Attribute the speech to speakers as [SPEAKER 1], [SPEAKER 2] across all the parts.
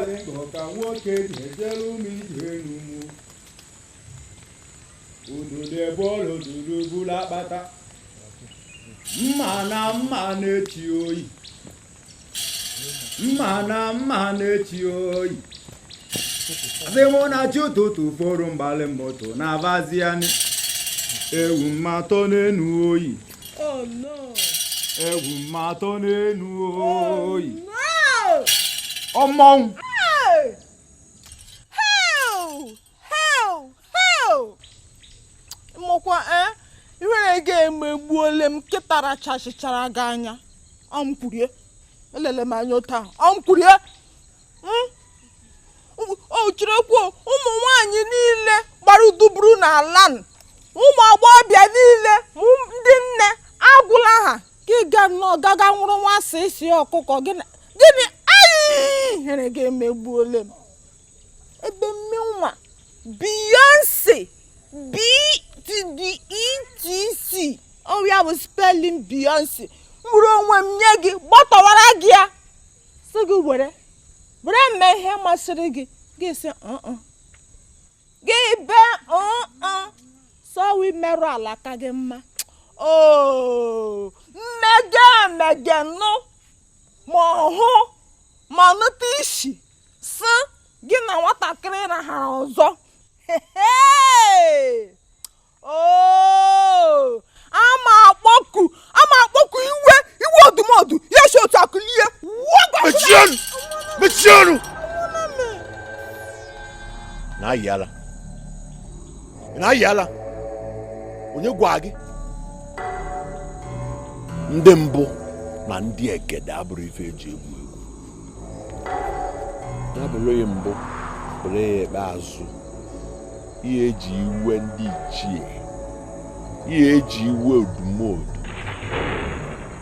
[SPEAKER 1] Karị ngọ ka nwoke ji ejelu m ije enu mụ. Unu na-ebu ọrụ duru buru akpata. Mma na mma na-echi oyi. Mma na mma na-echi oyi. Asị mụ na chi ụtụtụ foro mgbalị moto na avaziani. Ewu mmatọ n'enu oyi.
[SPEAKER 2] Oh no.
[SPEAKER 1] Ewu mmatọ n'enu oyi.
[SPEAKER 2] No!
[SPEAKER 1] Ọmọnwụ.
[SPEAKER 2] Hey! Hell! Hell! Hell! Mụkwa eh? Ihere ga-emegbuole m nkịta rachachịchara gị anya. Ọ m kwurie. Elele m anya otu ahụ. Ọ m kwurie. Hmm? O cherekwa ụmụ nwaanyị niile gbara uduburu n'ala n. Ụmụ agbọghọbịa niile ma ndị nne agwụla ha ka ị ga nnọọ gaga nwụrụ nwa sịsị ọkụkọ gịnị gịnị ayi ihere ga-emegbuole m ebe mmenwa Beyonce B to the E T C ọ ya bụ spelling Beyonce m were onwe m nye gị gbọtọwara gị ya sị gị were were mee ihe masịrị gị gị sị "Uh-uh." Gị bee "Uh-uh." Sọwa imerụ ala ka gị mma oo mmege emege nụ ma ọ hụ ma nụta isi sị gị na nwatakịrị rahara ọzọ. Hey! Oo! Ama akpọku ama akpọku iwe iwe odumodu ya si otu akụlie wuo.
[SPEAKER 3] Mechie ọnụ! Mechie ọnụ! Na-ayị ala. Ị na-ayị ala. Onye gwa gị? Ndị mbụ na ndị egede abụrụ ife eji egwu egwu. Ya bụrụ ya mbụ, bụrụ ya ikpeazụ. Ihe eji iwe ndị ichie, ihe eji iwe odumodu,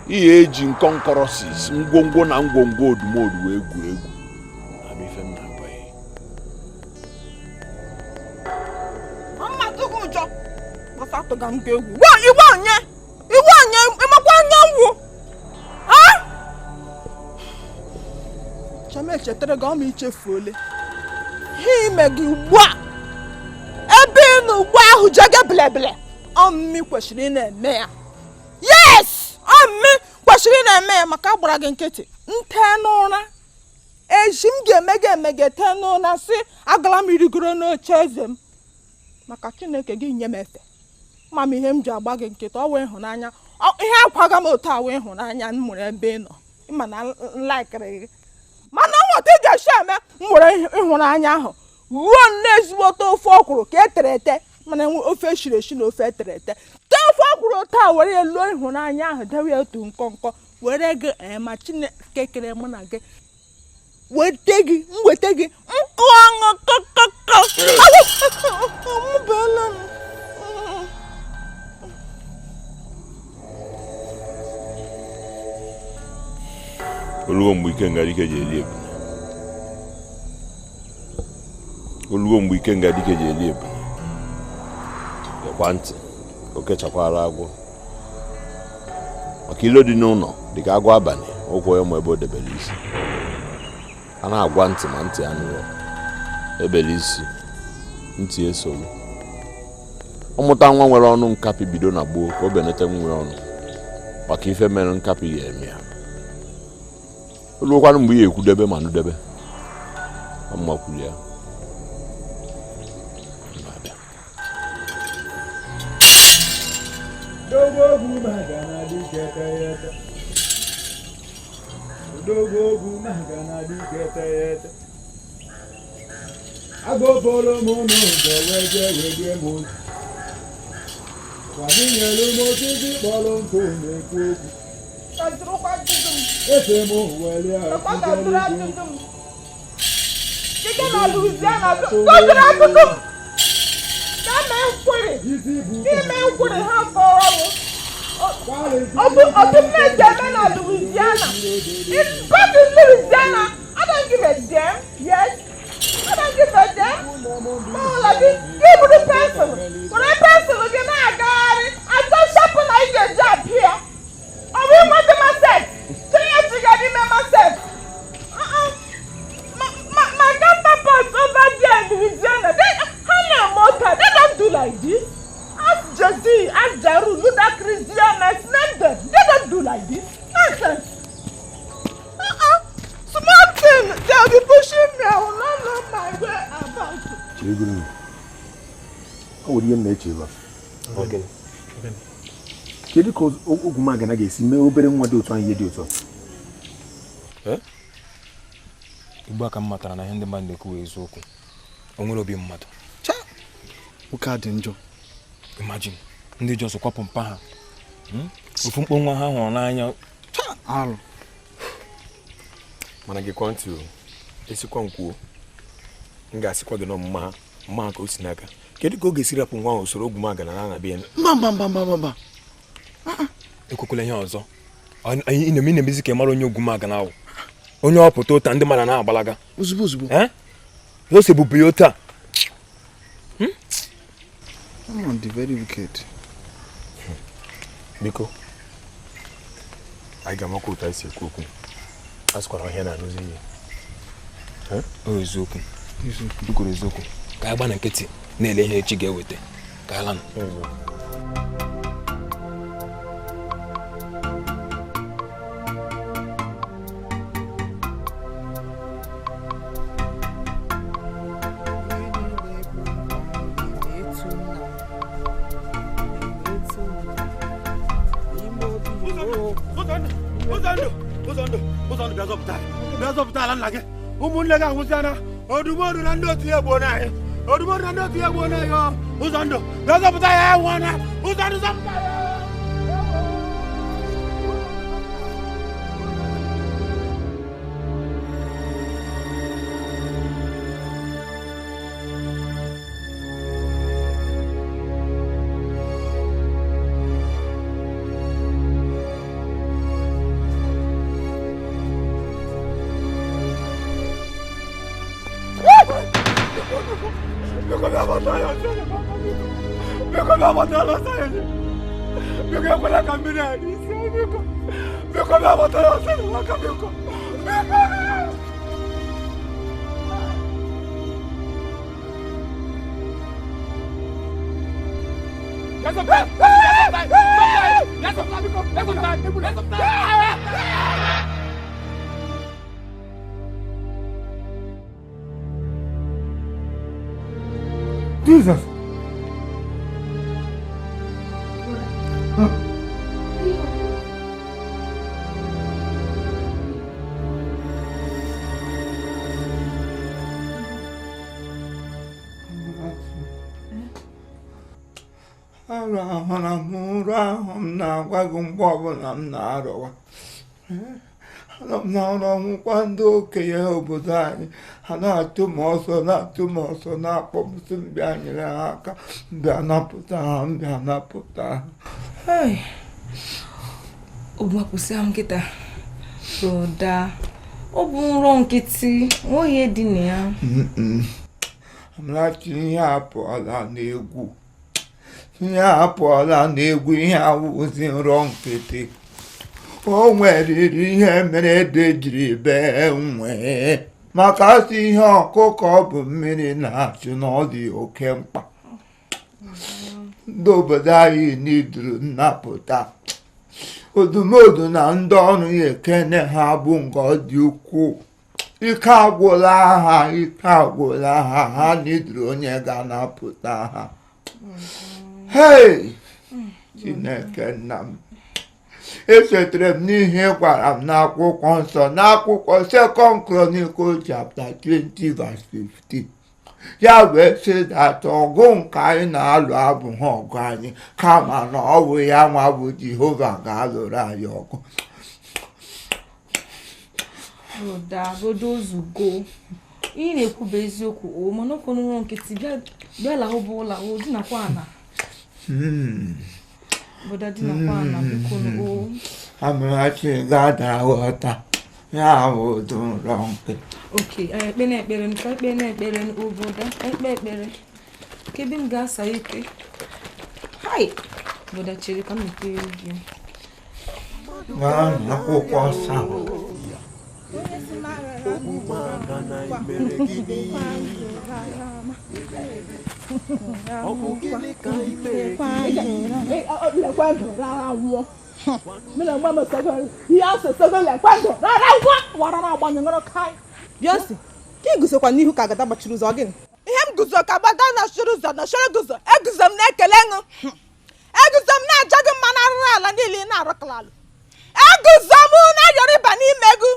[SPEAKER 3] ihe eji nkọnkọrọsis ngwongwo na ngwongwo odumodu wee gwu egwu. Ama ife m na-agwa ya.
[SPEAKER 2] Mma tụgụ ụjọ gbasa tụga m egwu. Iwe onye iwe onye ịmakwa anya ngwụ chema echetara gị ọma ichefuole ihe ime gị ugbu a ebe ị nọ ugbu ahụ jege bilebile ọmmi kwesịrị ị na-eme ya. Yes, ọmmi kwesịrị ị na-eme ya maka agbara gị nkịtị nte n'ụra eji m ga-emege emege tee n'ụra sị agala m irigoro n'oche eze m maka Chineke gị nye m efe ma m ihe m ji agba gị nkịtị ọ wee ịhụnanya ihe akwaga m otu a wee ịhụnanya m mụrụ ebe ị nọ ịma na nlaikiri gị mana nwata ị ga-esi eme m were ịhụnanya ahụ ruo nne ezigbote ofe ọkwụrụ ka e tere ete mana enwe ofe eshiri eshi na ofe etere ete tee ofe ọkwụrụ taa were ya luo ịhụnanya ahụ dewe ya otu nkọnkọ were gị ee ma Chineke kere mụ na gị wete gị m wete gị nkụ ọṅụ kọkọkọ mụbeela m.
[SPEAKER 3] Oluwo mgbe Ikenga Dike ji eli ebule. Oluwo mgbe Ikenga Dike ji eli ebule. Gekwa ntị, o kechakwara agwọ. Maka ilo dị n'ụlọ dị ka agwọ abalị, ụkwụ ya ma ebe o debere isi. A na-agwa ntị ma ntị anụrụ. Ebele isi, ntị esoro. Ọmụta nwa nwere ọnụ nkapị bido na gboo ka o benete nwa ọnụ. Maka ife mere nkapị ya eme ya. Oluwokwanụ mgbe ya ekwudebe ma nụdebe. Ọmụma kwuru ya. Na-abịa.
[SPEAKER 1] Odogwu maga na dike teghete. Odogwu maga na dike teghete. Agụfọrọ m n'ụzọ wee jee wee rie m ozu. Kwadinyelu m osisi kpọrọ nkụ na-ekwu okwu. Efe m welie
[SPEAKER 2] ajụjụ m. Kike na Louisiana gọziri ajụjụ m. Kama nkwere
[SPEAKER 1] Isi bụ
[SPEAKER 2] ime nkwere ha kọrọ m. Otu mmejọ eme na Louisiana. In back in Louisiana, I don't give a damn. Yes, I don't give a damn. Ụlọ gị gị buru pensụl were pensụl gị na-agagharị achọ shapụ na ị ga-eji apịa ọ bụ ịnweta maset tinye chiga n'ime maset. like this? Nonsense. Uh-uh. Small thing, they'll be pushing me. I will not know my way about.
[SPEAKER 3] Cheguru. Ọ nwere ihe m na-eche ebe a. Kedu ka Ogwumagana ga-esi mee obere nwa dị otu ahụ ihe dị otu a?
[SPEAKER 4] Ugbu a ka m matara na ihe ndị mmadụ na-ekwu eziokwu. O nwere obi mmadụ.
[SPEAKER 5] Nwoke a dị njọ.
[SPEAKER 4] Imagine ndị ji ọsọ kwapụ mpa ha. Ofu mkpọ nwa ha hụrụ n'anya.
[SPEAKER 5] Arụ.
[SPEAKER 3] Mana gị kwa ntị o, esikwa m kwuo, m ga-asịkwa gị na ọmụma ha mma ha ka o si n'aka. Kedu ka ọ ga-esi rapụ nwa ahụ usoro Ogwumagana na na be ya?
[SPEAKER 5] Mba mba mba mba mba.
[SPEAKER 4] Ekwekwala ihe ọzọ. Ị na-emezi ka ị mara onye Ogwumagana ahụ. Onye ọpụta ụta ndị mmadụ na-agbalaga.
[SPEAKER 5] Ozugbo ozugbo.
[SPEAKER 4] O si ebube ya otu a.
[SPEAKER 5] Someone dị very wicked.
[SPEAKER 3] Biko, anyị ga-amakwa otu anyị si ekwu okwu. A sịkwara ọhịa na-anụzi ihe.
[SPEAKER 4] O eziokwu. Ekwuru eziokwu. Ka anyị gba na nkịtị na-ele ihe echi ga-eweta. Ka anyị lanụ.
[SPEAKER 1] Ụmụnne gị anwụsịana Odumodu na ndị otu ya gbuo n'anyị. Odumodu na ndị otu ya gbuo n'anyị. Ụzọndụ bịa zọpụta ya nwụọna. Ụzọndụ zọpụta ya. Jesus. Arụ ahụra m nrọ ahụ m na-agwa gị mgbe ọbụla m na-arọwa. Anọ m na-arụ ọnwụkwa ndị okenye obodo anyị ha na-atụ m ọsọ na-atụ m ọsọ na-akpọ m sị m bịa nyere ha aka mbịa napụta ha mbịa napụta ha.
[SPEAKER 6] Obu akwụsị ahụ nkịta. Broda, ọ bụ nrọ nkịtị, nweghị dị na ya.
[SPEAKER 1] Amarachi, ihe apụọla n'egwu. Ihe apụọla n'egwu, ihe awụzi nrọ nkịtị. O nweriri ihe mere ede jiri bee nwee maka asị ihe ọkụkọ bụ mmiri na-achụ na ọ dị oke mkpa. Ndị obodo anyị niduru nnapụta. Odumodu na ndị ọrụ ya ekene ha bụ nke ọ dị ukwuu. Ike agwụla ha, ike agwụla ha, ha niduru onye ga-anapụta ha. Hei! Chineke nna m, echetara m n'ihe ị gwara m n'akwụkwọ nsọ n'akwụkwọ Second Chronicles chapter 20 verse 15. Ya wee sị that ọgụ nke anyị na-alụ abụghị ọgụ anyị, kama na ọ bụ ya nwa bụ Jehova ga-alụrụ anyị ọgụ.
[SPEAKER 6] Broda, broda ozugbo. Ihe na-ekwu bụ eziokwu o, mana ọkwa nrọ nkịtị bịa lahụba ụlọ o, dinakwa ana. Broda dinakwa ana biko o.
[SPEAKER 1] Amarachi ga-ada ghọta ya bụ ụdị nrọ nkịtị.
[SPEAKER 6] Okay, ekpe na ekpere ka ekpe na ekpere o broda, ekpe ekpere. Ka ebe m ga-asa ike. Hai! Broda chere ka m mepee gị.
[SPEAKER 1] Gaa n'akwụkwọ nsọ.
[SPEAKER 2] Mụ na onwe m sogo ihe asụ sogo lekwe ndụ rara ngwa wara na-agbanye ṅụrụ kai. Beyonce, ka ị guzokwa n'ihu ka agada gbachiri ụzọ gịnị? Ihe m guzo ka agbada nọchiri ụzọ nọchiri guzo, eguzo m na-ekele ṅụ, eguzo m na-aja gị mma na arụrụ ala niile ị na-arụkalalụ, eguzo m na-ayọrọ ịba n'ime gị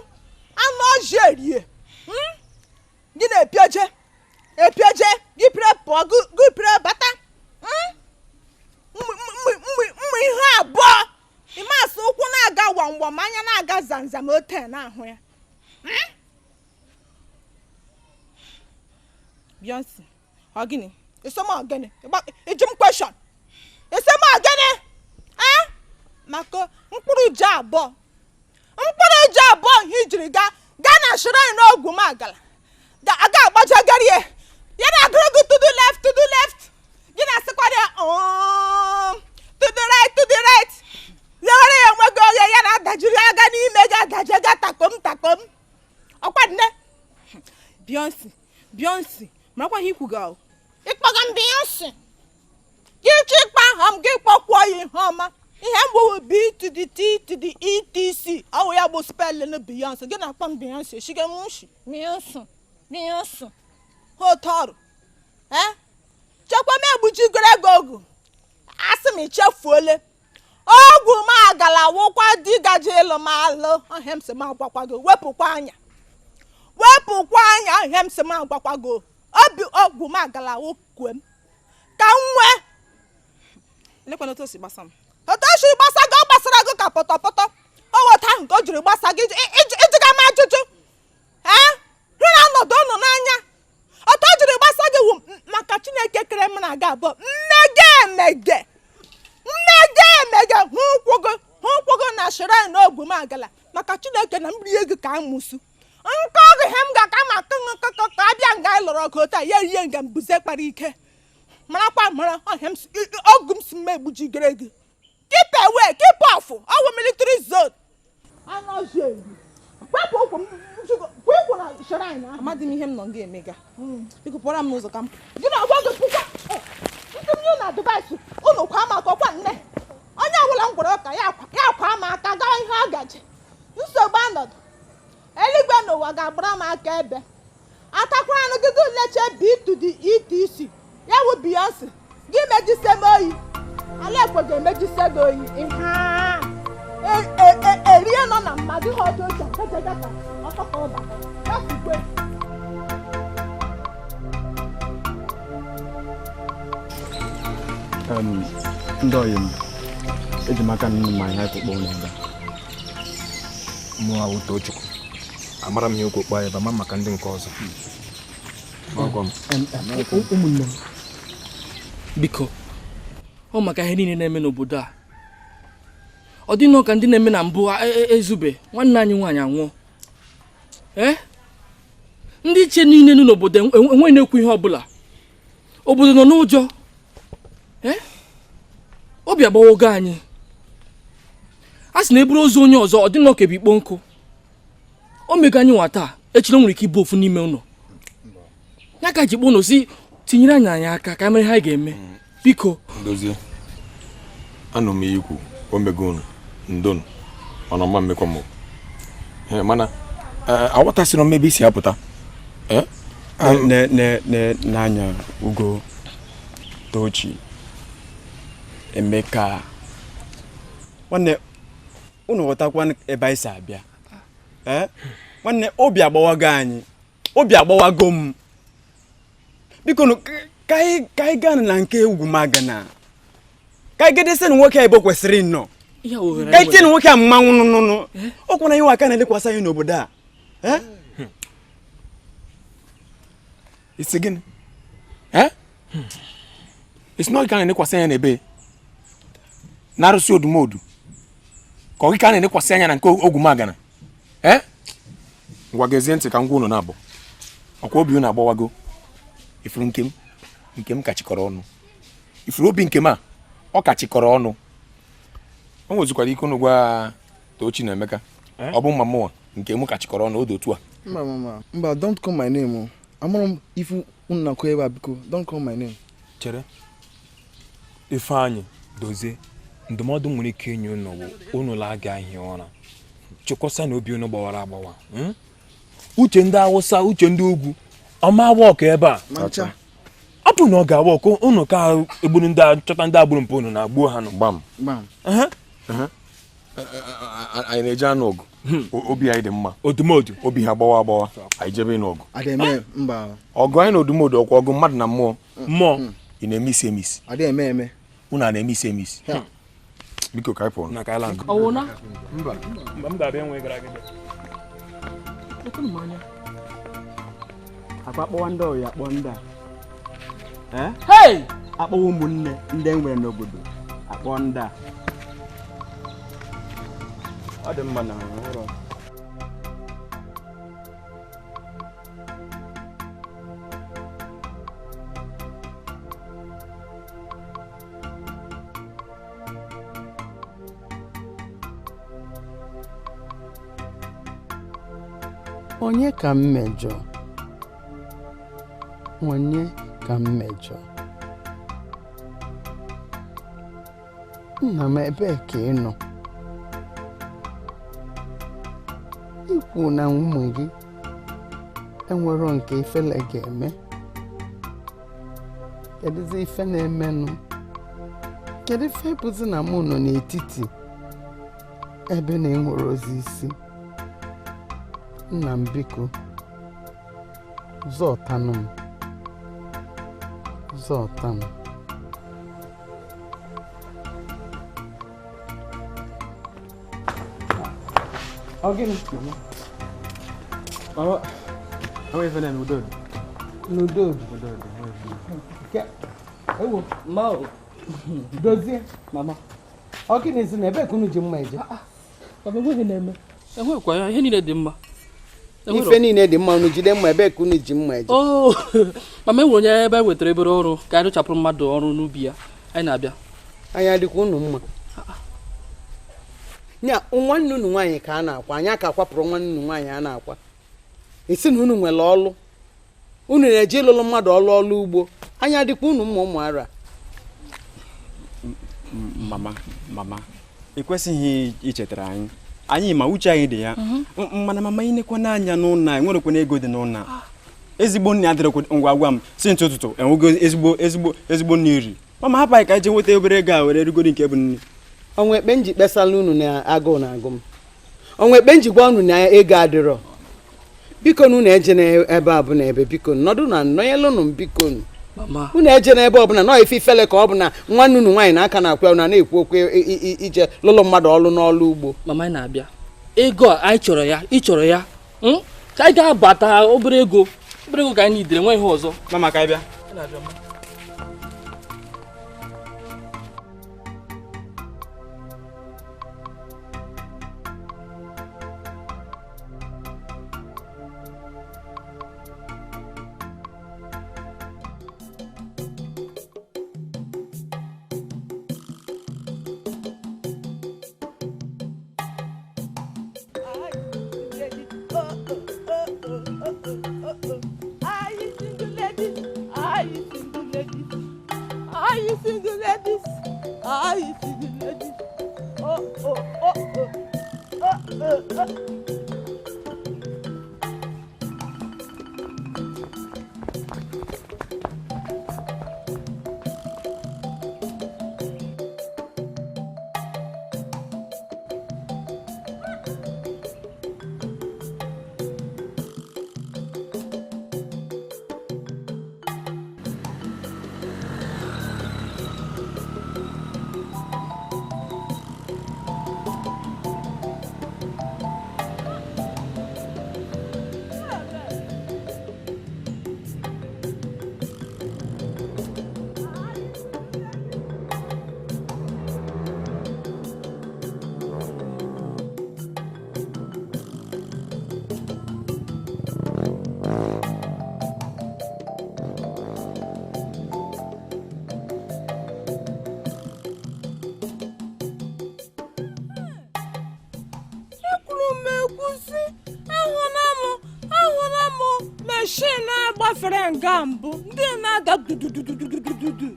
[SPEAKER 2] anụ ọjị erie gị na-epioje epioje gị pere pụọ gị pere bata mmụ ihe abụọ ịmasị ụkwụ na-aga wamwam anya na-aga zamzam ote na-ahụ ya. Beyonce, ọ gịnị? Ịsọ m ogene? Ịjụ m question. Ịsọ m ogene? Maka mkpụrụ ji abụọ. Mkpụrụ ji abụọ ihe ijiri gaa gaa na shrine Ogwumagala. Aga agbajagari ya. Ya na-agụrụ gị to the left, to the left. Gị na-asịkwa ya to the right, to the right. Legharị ya enwe gị oghe ya na-adajiri aga n'ime gị adaje ga takom takom. Ọkwa nne. Beyonce, Beyonce, marakwa ihe ikwu gị. Ịkpọga m Beyonce. Gị chọ ịkpa aha m gị kpọkwuo ya ihe ọma. Ihe m bụ B to the T to the E T C. Ọ wụ ya bụ spelling Beyonce. Gị na-akpọ m Beyonce, shige m nshi. Beyonce, Beyonce. Ha otu ọrụ. Chekwa m egbujigoro gị ogu. Asị m ichefuole. Ogwumagala wụkwa di gaje ịlụ m alụ. Ọhịa m sị m agwakwa gị, wepụkwa anya. Wepụkwa anya ọhịa m sị m agwakwa gị. Obi Ogwumagala wụkwe m. Ka m nwee.
[SPEAKER 6] Lekwana otu o si gbasa m.
[SPEAKER 2] Otu o siri gbasa gị, ọ gbasara gị ka pọtọpọtọ. O weta ahụ nke o jiri gbasa gị ịjụga m ajụjụ. Hụ na ọnọdụ unu n'anya. Otu o jiri gbasa gị wụ maka Chineke kere m na gị abụọ. Mmege emege. Mmege emege hụ ụkwụ gị na shrine Ogwumagala maka Chineke na m rie gị ka amụsụ. Nke ọgụ ihe m ga-aka ma nkọ ka abịa nga anyị lụrụ ọgụ taa ya rie nga mbuze kpara ike. Marakwa mara ọhịa m ọgụ m si m egbujigere gị. Keep away, keep off. Ọwụ military zone. Wepụ ụkwụ m ụkwụ na shrine ahụ.
[SPEAKER 6] Amadị m ihe m nọ nga emega. Biko pụọra m n'ụzọ ka m.
[SPEAKER 2] Gị na ọgwa gị pụkwa. Ndị m na advice unu kwa m aka ọkwa nne. Onye ọbụla m gwara ụka ya kwa m aka gawa ihe ọ gaje. Nsogbu anọdụ. Eluigwe n'ụwa ga-agbara m aka ebe. Atakwara anụ gị leche B to the ETC. Ya wụ Beyonce. Gị mejise m oyi. Ala ekwe ga-emejise gị oyi. Erie nọ na mmadụ ihe ọjọọ ji agajaga ka ọkọkọ ụba. Ya sikwe.
[SPEAKER 5] Ndị ọyị m, eji m aka nnu ma ihe akpụkpọ ụlọ ebe a.
[SPEAKER 4] Mụ awụ Tochukwu. Amara m ihe okwu kpọọ ebe ma maka ndị nke ọzọ.
[SPEAKER 5] Ụmụnne m.
[SPEAKER 7] Biko, ọ maka ihe niile na-eme n'obodo a. Ọ dị nnọọ ka ndị na-eme na mbụ ezube nwanne anyị nwaanyị anwụọ. Ndị iche niile nọ n'obodo enweghị na-ekwu ihe ọbụla. Obodo nọ n'ụjọ. Obi agbawogo anyị. A sị na eburu ozu onye ọzọ ọ dị nnọọ ka ebe ikpo nkụ. O mego anyị nwa taa, echila nwere ike ịbụ ofu n'ime ụlọ. Ya ka ji kpọọ ụnụ si tinyere anyị aka ka mere ha ga-eme. Biko.
[SPEAKER 4] Ndozie. Anụ m ikwu o mego unu ndonu mana ọma mmekwa m. Mana aghọtasịrọ m ebe isi apụta.
[SPEAKER 5] N'anya Ugo, Tochi, Emeka, nwanne unu ghọtakwa ebe anyị si abịa. Nwanne obi agbawago anyị, obi agbawago m. Biko ka anyị gaa na nke Ogwumagala. Ka anyị gedesi na nwoke ebe o kwesịrị nnọọ. Ka anyị tinye nwoke a mmanwụ nụnụnụ. Ọ kwana ihe aka na-elekwasị anyị n'obodo a.
[SPEAKER 4] Isi gịnị? Isi na ọ ka na-elekwasị anya n'ebe na-arụsị odumodu ka ọ gị ka a na-elekwasị anya na nke Ogwumagala. Ngwa gezie ntị ka m gwa unu na-abụ. Ọkwa obi unu agbawago. Ifuru nke m ka chịkọrọ ọnụ. Ifuru obi nke m a ọ ka chịkọrọ ọnụ. O nwezikwara ike unu gwa Tochi na Emeka. Ọ bụ mma mụnwa nke m ka chịkọrọ ọnụ odo otu a.
[SPEAKER 5] Mba mama, mba, don't call my name. Amụrụ m ifu unu na-akụ ebe a, biko, don't call my name.
[SPEAKER 4] Chere. Ifeanyị Dozie Ndụmọdụ m nwere ike inye unu bụ unu la-aga ahịa ụra, chịkwasa na obi unu gbawara agbawa. Uche ndị Awụsa, uche ndị ugwu, ọma awa ọkụ ebe a. Ọ bụ na ọ ga-awa ọkụ unu ka egburu ndị chọta ndị agbụrụ mpụ unu na-agbuo ha nụ.
[SPEAKER 3] Gbam. Anyị na-eje anụ ọgụ. Obi anyị dị mma.
[SPEAKER 4] Odumodu.
[SPEAKER 3] Obi ha gbawa agbawa. Anyị jebe ịnụ ọgụ. Ọgụ anyị na odumodu ọkwa ọgụ mmadụ na mmụọ.
[SPEAKER 4] Mmụọ.
[SPEAKER 3] Ị na-eme isi emisi. Unu a na-eme isi emisi. Biko ka anyị pụọ.
[SPEAKER 4] Na ka anyị laa.
[SPEAKER 7] Ọwụna?
[SPEAKER 4] Mba. Mba, m ga-abịa enwe gara gị.
[SPEAKER 5] Akwa akpọwa ndị ọyị akpọ ndị a.
[SPEAKER 7] Hey!
[SPEAKER 5] Akpọwa ụmụnne ndị e nwere n'obodo akpọ ndị a. Ọ dị mma na ọhụrụ.
[SPEAKER 1] Onye ka m mejọ? Onye ka m mejọ? Nna m, ebee ka ị nọ? Ikwu na ụmụ gị enwero nke ifele ga-eme. Kedụzi ife na-emenụ? Kedu ife bụzi na mụ nọ n'etiti ebe na-enwere ozi isi? Nna m, biko zọtanụ m, zọta m.
[SPEAKER 5] Ọ gịnị? Mama, enweghị ife na-eme, udo dị.
[SPEAKER 1] N'udo dị.
[SPEAKER 5] Udo dị, enweghị ife.
[SPEAKER 1] Ewo,
[SPEAKER 7] Ma o.
[SPEAKER 1] Dozie.
[SPEAKER 7] Mama.
[SPEAKER 1] Ọ gịnị si na ebee ka unu ji mma eje?
[SPEAKER 7] Mama, enweghị na-eme. Enwekwa ya, ihe niile dị mma.
[SPEAKER 1] Ife niile dị mma, unu jide mma, ebee ka unu ji mma eje?
[SPEAKER 7] Oh, mama, enwere onye ebe e wetara ebere ọrụ ka anyị rụchapụrụ mmadụ ọrụ n'ubi ya. Anyị na-abịa.
[SPEAKER 1] Anyị adịkwa unu mma. Nya nwanne unu nwaanyị ka a na-akwa, anyị aka akwapụrụ nwanne unu nwaanyị a na-akwa. Esi na unu nwere ọlụ, unu na-eje ịlụlụ mmadụ ọlụ ọlụ ugbo. Anyị adịkwa unu mma ụmụ ara.
[SPEAKER 5] Mama, mama, ị kwesịghị ichetara anyị. Anyị ma uche anyị dị ya. Mana mama, ị nekwa n'anya n'ụlọ anyị, nwerekwana ego dị n'ụlọ a. Ezigbo nne adịrịkwa ngwa gwa m si ntụ ụtụtụ enwego ezigbo ezigbo ezigbo nne iri. Mama, hapụ anyị ka anyị jee nweta obere ego a were rigoro nke bụ nne.
[SPEAKER 1] Onwe ekpe nji kpesala unu na agụụ na agụ m. Onwe ekpe nji gwa unu na ego adịrọ. Biko na unu eje n'ebe a bụ na ebe, biko nọdụ na nọnyelụnụ m, biko nu. Unu eje n'ebe ọbụla nọọ ife ifele ka ọ bụ na nwanne unu nwaanyị na-aka na-akwa unu na-ekwu okwu ije lụlụ mmadụ ọlụ n'ọlụ ugbo.
[SPEAKER 7] Mama, anyị na-abịa. Ego a anyị chọrọ ya, ị chọrọ ya. Ka anyị ga-abata obere ego. Obere ego ka anyị nidere, nwe ihe ọzọ.
[SPEAKER 5] Mama, ka anyị bịa.
[SPEAKER 2] Machine agbafere nga mbụ ndị na-ada dududududududu.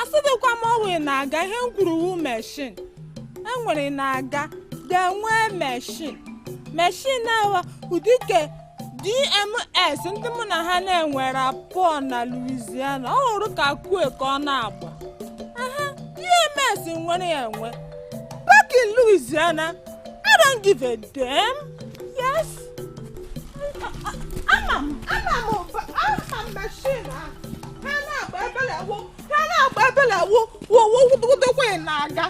[SPEAKER 2] Asịdịkwa m ọwụ ị na-aga ihe m kwuru wu machine. Enwere ị na-aga ga-enwe machine. Machine ahụ ụdịke DMS ndị mụ na ha na-enwere apụọ na Louisiana. Ọ hụrụ ka kue ka ọ na-agba. Aha, DMS nwere ya enwe. Back in Louisiana, I don't give a damn. Yes. Ama m ama m ama m machine ahụ. Ha na-agba ebele wo, ha na-agba ebele wo, wo wo wudekwa ị na-aga.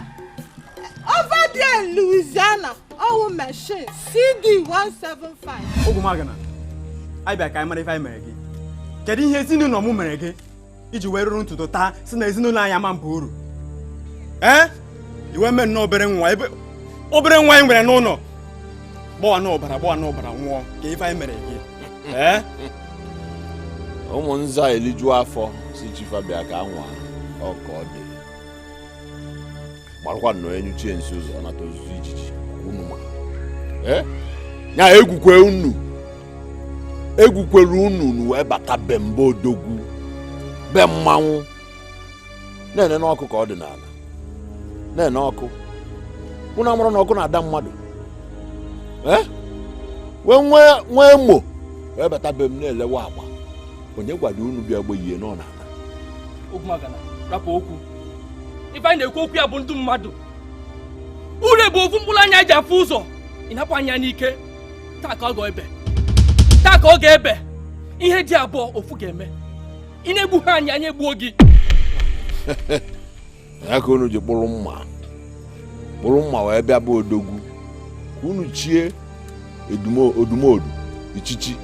[SPEAKER 2] Over there in Louisiana, ọwụ machine CD 175.
[SPEAKER 5] Ogwumagana, anyị bịa ka anyị mara ife anyị mere gị. Kedu ihe ezinụlọ m mere gị iji wee rụrụ ntutu taa si na ezinụlọ anyị ama mba uru? Ee, iwe mee nnọọ obere nwa ebe obere nwa anyị nwere n'ụlọ gbọwa n'ọbara gbọwa n'ọbara nwụọ ka ife anyị mere gị. Ee,
[SPEAKER 3] ụmụ nza elijuo afọ si chifa bịa ka anwa ọka ọ dị gbarakwa nnọọ enyuchie nsi ụzọ ọ nata ozuzu ijiji unu ma ee nya egwukwe unu egwukwere unu unu wee bata be mba odogwu be mmanwụ na-ene n'ọkụ ka ọ dị n'ala na-ene ọkụ unu amụrụ na ọkụ na-ada mmadụ ee wee nwee nwee mo wee bata be m na-elewe agba onye gwado unu bịa gbe yie nọ n'ala.
[SPEAKER 7] Ogwumagana, rapụ okwu. Ife anyị na-ekwu okwu ya bụ ndụ mmadụ. Ure bụ ofu mkpụrụ anya ji afụ ụzọ. Ị napụ anya n'ike. Taa ka ọ ga-ebe. Taa ka ọ ga-ebe. Ihe dị abụọ ofu ga-eme. Ị na-egbu ha anyị, anyị egbuo gị.
[SPEAKER 3] Ya ka unu ji kpụrụ mma kpụrụ mma wee bịa bụ odogwu ka unu chie odumodu ichichi.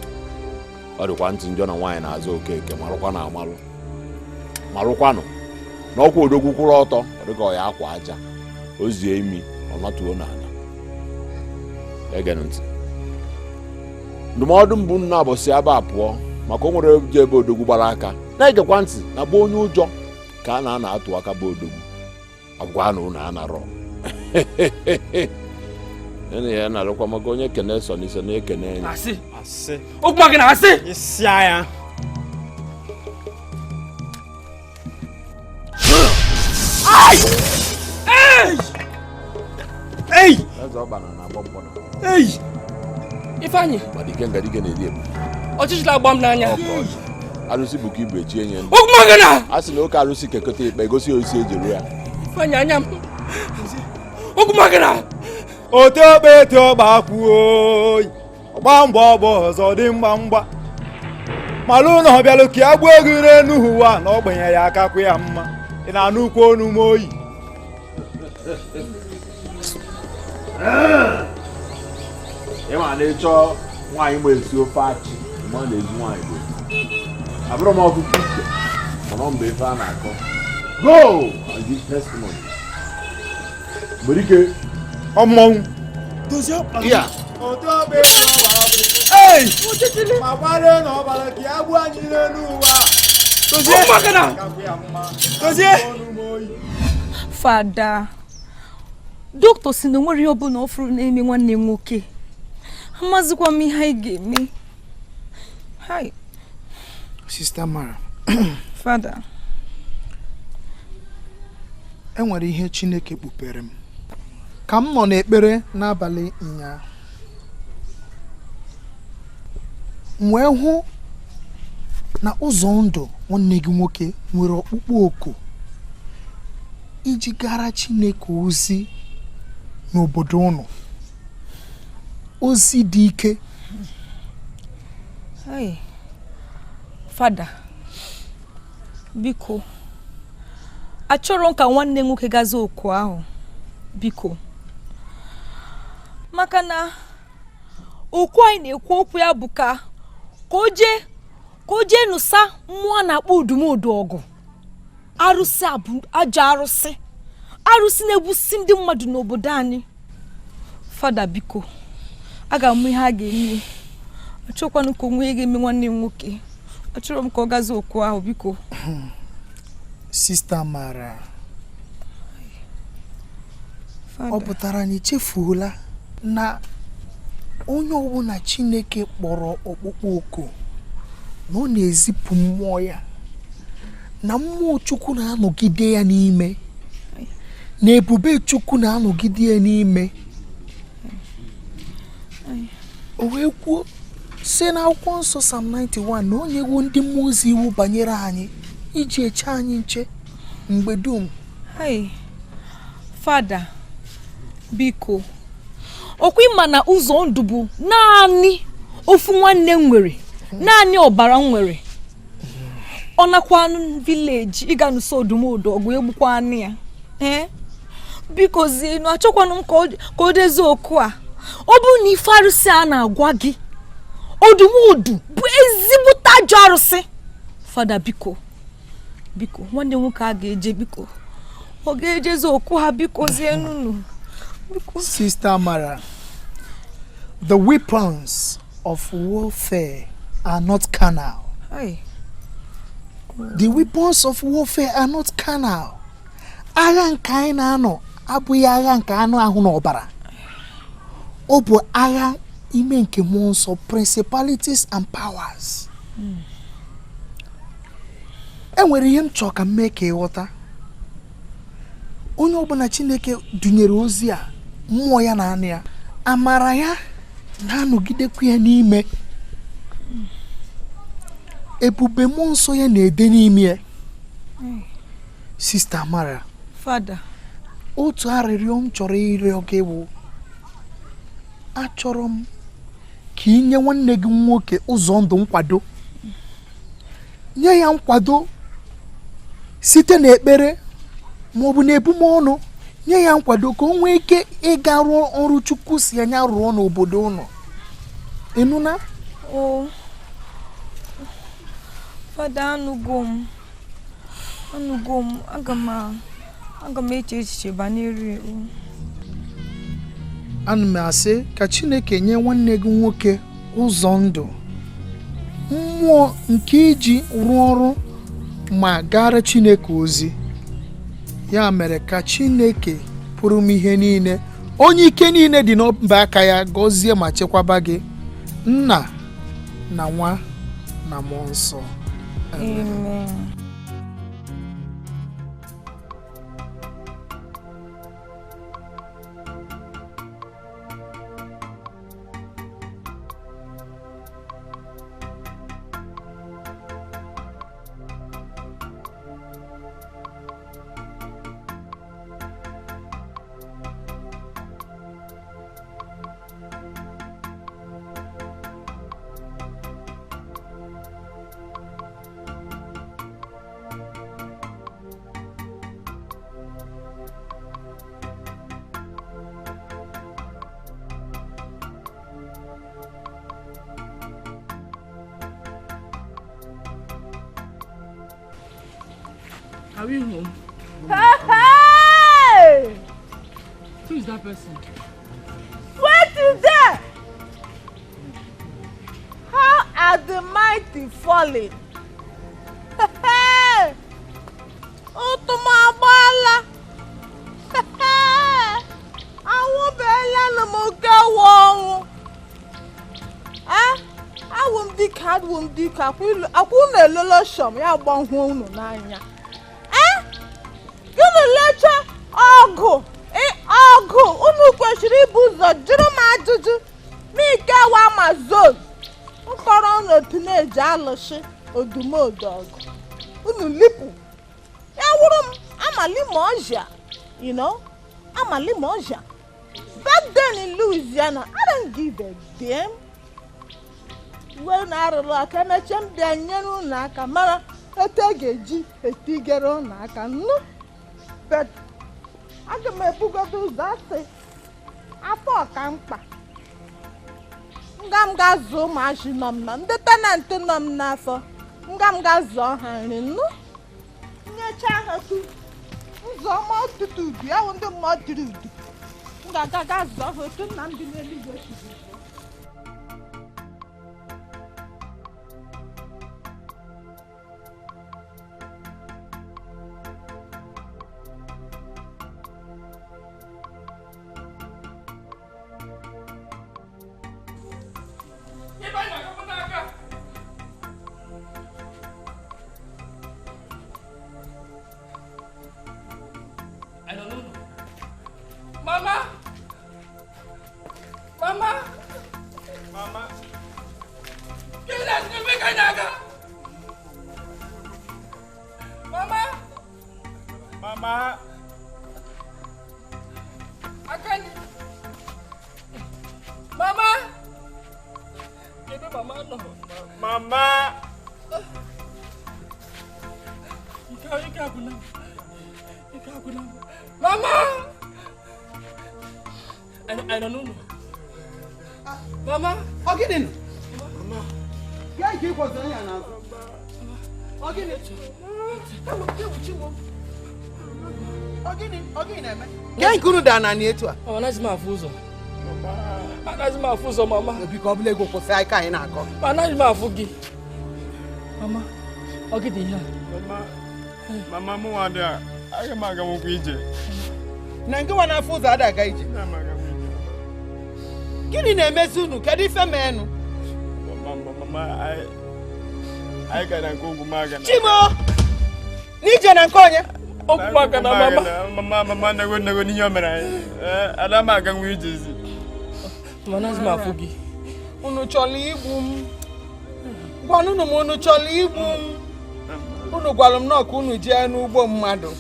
[SPEAKER 3] Ọ dịkwa ntị njọ na nwaanyị na-azụ okeke marụkwa na amalụ marụkwanụ na ọkwa odogwu kwụrụ ọtọ ọ dịka ọ ya akwa aja o zie imi ọ nọtuo n'ala. Egenụ ntị, ndụmọdụ mbụ nna abọsị aba pụọ maka o nwere je ebe odogwu gbara aka na-egekwa ntị na bụ onye ụjọ ka a na-ana atụ aka bụ odogwu agwa na unu anarọ nene ya na-arụkwa maka onye kene so n'iso na-ekene enyi.
[SPEAKER 7] Asị.
[SPEAKER 5] Asị.
[SPEAKER 7] Ogwumagana, asị.
[SPEAKER 5] Isi agha. Ei!
[SPEAKER 3] Eze ọkpa na na-agba mgbọ na.
[SPEAKER 5] Ei!
[SPEAKER 7] Ifeanyị.
[SPEAKER 3] Gbadike ngadike na-eri ebu.
[SPEAKER 7] Ọchịchị na-agba m n'anya.
[SPEAKER 3] Arụsị bụ ka ibu echie nye ndụ.
[SPEAKER 7] Ogwumagana!
[SPEAKER 3] A sị na oke arụsị kekọta ikpe gosi osi eji ya.
[SPEAKER 7] Ifeanyị anya m. Ogwumagana!
[SPEAKER 8] Ote okpe ete ọgba kwuo ọgba mgba ọgba ọzọ dị mgba mgba malụ na ọ bịalụ ka ya gbuo gị n'enu ụwa na ogbenye ya aka kwụ ya mma ị na-anụ ukwu onu m oyi.
[SPEAKER 3] Ịma na ịchọ nwaanyị ma esi ofe achị ma na-ezi nwaanyị bụ abụrụ m ọkụkọ ike mana ọ mgbe ife a na-akọ go and give testimony mgbe ike
[SPEAKER 8] ọmọnwụ
[SPEAKER 3] ya
[SPEAKER 8] Ei! Ma gbara na ọbara ka ya gbuo anyị n'elu ụwa. Dozie!
[SPEAKER 6] Fada, dọkịta si na onwere ihe ọbụla ọ fụrụ na-eme nwanne m nwoke. Amazikwa m ihe anyị ga-eme. Hi.
[SPEAKER 9] Sista Mara.
[SPEAKER 6] Fada.
[SPEAKER 9] Enwere ihe Chineke kpupere m ka m nọ n'ekpere n'abalị ụnyaahụ. M wee hụ na ụzọ ndụ nwanne gị nwoke nwere ọkpụkpọ oku iji gara Chineke ozi n'obodo ụnụ. Ozi dị ike.
[SPEAKER 6] Hey, Fada, biko, achọrọ m ka nwanne nwoke gaza oku ahụ, biko. Maka na okwu anyị na-ekwu okwu ya bụ ka o jee nụsa mmụọ na-akpọ odumodu ọgụ. Arụsị abụ ajọ arụsị. Arụsị na-egbusi ndị mmadụ n'obodo anyị. Fada, biko, aga m ihe a ga-eme. Achọkwanụ ka onwe ga-eme nwanne m nwoke. Achọrọ m ka ọ gaza okwu ahụ, biko.
[SPEAKER 9] Sista Mara, ọ pụtara na echefuola na onye ọbụla Chineke kpọrọ ọkpụkpọ oku na ọ na-ezipụ mmụọ ya Na mmụọ Chukwu na-anọgide ya n'ime, na ebube Chukwu na-anọgide ya n'ime. O wee kwuo si n'akwụkwọ nsọ Psalm 91 na o nyewo ndị mmụọ ozi iwu banyere anyị iji eche anyị nche mgbe dum.
[SPEAKER 6] Hey, Fada, biko, ọkwa ịma na ụzọ ndụ bụ naanị ofu nwanne m nwere, naanị ọbara m nwere. Ọ nakwanụ village ịga nụso odumodu ọgụ, egbukwa anụ ya. Ee, biko zienu, achọkwanụ m ka o dezie oku a. Ọ bụrụ na ife arụsị a na-agwa gị, odumodu bụ ezigbote ajọ arụsị. Fada, biko, biko, nwanne m nwoke a ga-eje, biko, ọ ga-ejezi okwu ha, biko zienunu, biko.
[SPEAKER 9] Sister Amara, the weapons of warfare are not carnal.
[SPEAKER 6] Hey.
[SPEAKER 9] The weapons of warfare are not carnal. Agha nke anyị na-anọ abụghị agha nke anụ ahụ na ọbara. Ọ bụ agha ime nke mmụọ nsọ, principalities and powers. E nwere ihe m chọrọ ka m mee ka ị ghọta. Onye ọbụla Chineke dunyere ozi a, mmụọ ya na anụ ya, amara ya na-anọgidekwa ya n'ime. Ebube mmụọ nsọ ya na-ede n'ime ya. Sister Amara,
[SPEAKER 6] Fada,
[SPEAKER 9] otu arịrịọ m chọrọ ịrịọ gị bụ, achọrọ m ka ị nye nwanne gị nwoke ụzọ ndụ nkwado. Nye ya nkwado site n'ekpere maọbụ n'ebumọnụ. Nye ya nkwado ka o nwee ike ịga rụọ ọrụ Chukwu si anya rụọ n'obodo ụnụ. Ịnụna?
[SPEAKER 6] O Fada, anụgo m, anụgo m. Aga m eche echiche banyere o.
[SPEAKER 9] Ana m asị ka Chineke nye nwanne gị nwoke ụzọ ndụ, mmụọ nke iji rụọ ọrụ ma gara Chineke ozi. Ya mere ka Chineke pụrụ m ihe niile, onye ike niile dị n'ọba aka ya, gọzie ma chekwaba gị, Nna na Nwa na Mmụọ Nsọ.
[SPEAKER 6] Amen.
[SPEAKER 7] Are we home?
[SPEAKER 2] Hey!
[SPEAKER 7] Who is that person?
[SPEAKER 2] What is there? How are the mighty fallen? Hey! Ụtụmagbala! Anwụbeela m oke ọnwụ. Awụ m dike, awụ m dike, akwụ unu elolo shọm ya gbanwuo unu n'anya. Gịnị lecha ọgụ ọgụ unu kwesịrị ibu ụzọ jụrụ m ajụjụ ma ikewa Amazon nkọrọ unu otu na-eji alụsị odumodu ọgụ unu lipụ ya wụrụ m amalimoja, you know, amalimoja. Back then in Louisiana, I don't give a damn. Uwe unu arụrụ aka, emechie m bịa nyere unu aka mara etu e ga-eji etigere unu aka nnu. But aga m ebugodo ụzọ asị afọ ọka mkpa nga m ga zụọ ụmụazị nọ m na ndị tenantị nọ m n'afọ, nga m ga zụọ ha nri nnu, nyecha ha tu nzọ ọma ọtụtụ udu ya wụ ndị mmụọ dịrị udu, m ga-aga ga zụọ ha otu nna m dị n'eluigwe siri.
[SPEAKER 5] Mama.
[SPEAKER 7] Ike agwụla m. Ike agwụla m. Mama! Anyị nọ n'ụlọ. Mama!
[SPEAKER 10] Ọ gịnị nụ? Ya ike ịkwọzọ ya n'azụ. Ọ gịnị? Ọ gịnị? Ọ gịnị na-eme? Gee nke unu daa naanị etu a.
[SPEAKER 7] Anaghịzi m afụ ụzọ. Anaghịzi m afụ ụzọ, mama.
[SPEAKER 10] Biko, ọ bụla ego kwụsị aka anyị na-akọ.
[SPEAKER 7] Anaghị m afụ gị. Mama, ọ gịnị ihe a?
[SPEAKER 5] Mama, mụ nwa dị a, aga m aga nwekwa ije.
[SPEAKER 10] Na nke nwa na-afụ ụzọ ada aga ije. Gịnị na-emezi unu? Kedu ife meenụ?
[SPEAKER 5] Mama, anyị gara nke Ogwumagana.
[SPEAKER 10] Chimo! N'ije na nke onye?
[SPEAKER 7] Ogwumagana, mama.
[SPEAKER 5] Mama, mama, nego nego n'ihe o mere anyị. Ada m aga nwe ije ezi.
[SPEAKER 7] Anaghịzi m afụ gị.
[SPEAKER 10] Unu chọrọ igbu m. Gwanụnụ m, unu chọrọ igbu m. Unu gwara m nọọ ka unu jee n'ugbo mmadụ.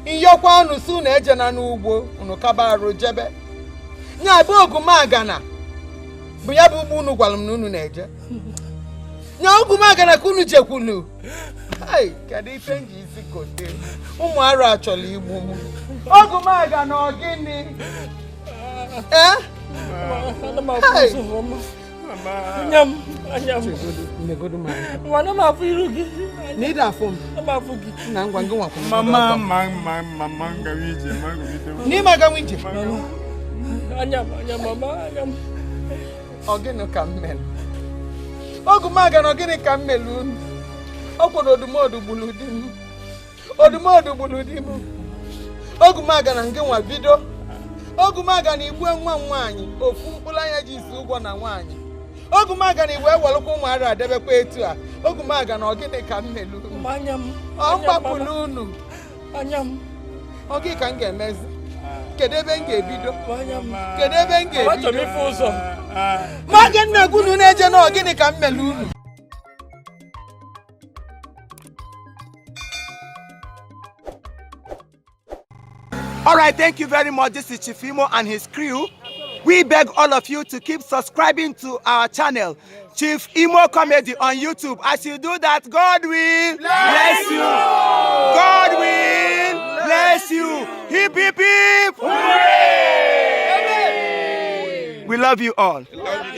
[SPEAKER 10] Nyọkwa unu si unu ejena n'ugbo, unu kaba arụ jebe. Nya bụ Ogwumagana bụ ya bụ ugbo unu gwara m na unu na-eje. Nya Ogwumagana ka unu jekwulu. Ai, kedu ife m ji isi kote? Ụmụ arụ achọrọ igbu m. Ogwumagana ọ gịnị? Ee?
[SPEAKER 7] Ana m afụ ụzọ, mama. Anya m, anya m. Ana m afụ iru gị.
[SPEAKER 10] Na ịda afụ m.
[SPEAKER 7] Ana m afụ gị.
[SPEAKER 10] Na ngwa ngị nwakwa m.
[SPEAKER 5] Mama, mama, mama, ngawa ije, ma gụgide.
[SPEAKER 10] N'ime agawa ije.
[SPEAKER 7] Anya m, anya m, mama, anya m.
[SPEAKER 10] Ọ gịnị ka m mere? Ogwumagana, ọ gịnị ka m mere unu? Ọ kwụrụ odumodu gburu di m. Odumodu gburu di m. Ogwumagana nke nwa bido. Ogwumagana igbue nwa m nwaanyị ofu mkpụrụ anya ji isi ụgwọ na nwaanyị. Ogwumagana iwe welụkwa ụmụ arụ adebekwa etu a. Ogwumagana, ọ gịnị ka m mere unu?
[SPEAKER 7] Anya m.
[SPEAKER 10] Ọ mgbapụrụ unu.
[SPEAKER 7] Anya m.
[SPEAKER 10] Ọ gịnị ka m ga-emezi? Kedu ebe m ga-ebido? Kedu ebe m ga-ebido?
[SPEAKER 7] Achọrọ m ịfụ ụzọ.
[SPEAKER 10] Ma gị nna gị unu na-eje na ọ gịnị ka m mere unu?
[SPEAKER 11] All right, thank you very much. This is Chief Imo and his crew. We beg all of you to keep subscribing to our channel, Chief Imo Comedy on YouTube. As you do that, God will bless you. God will bless you. Hip, hip, hip. Hooray! We love you all.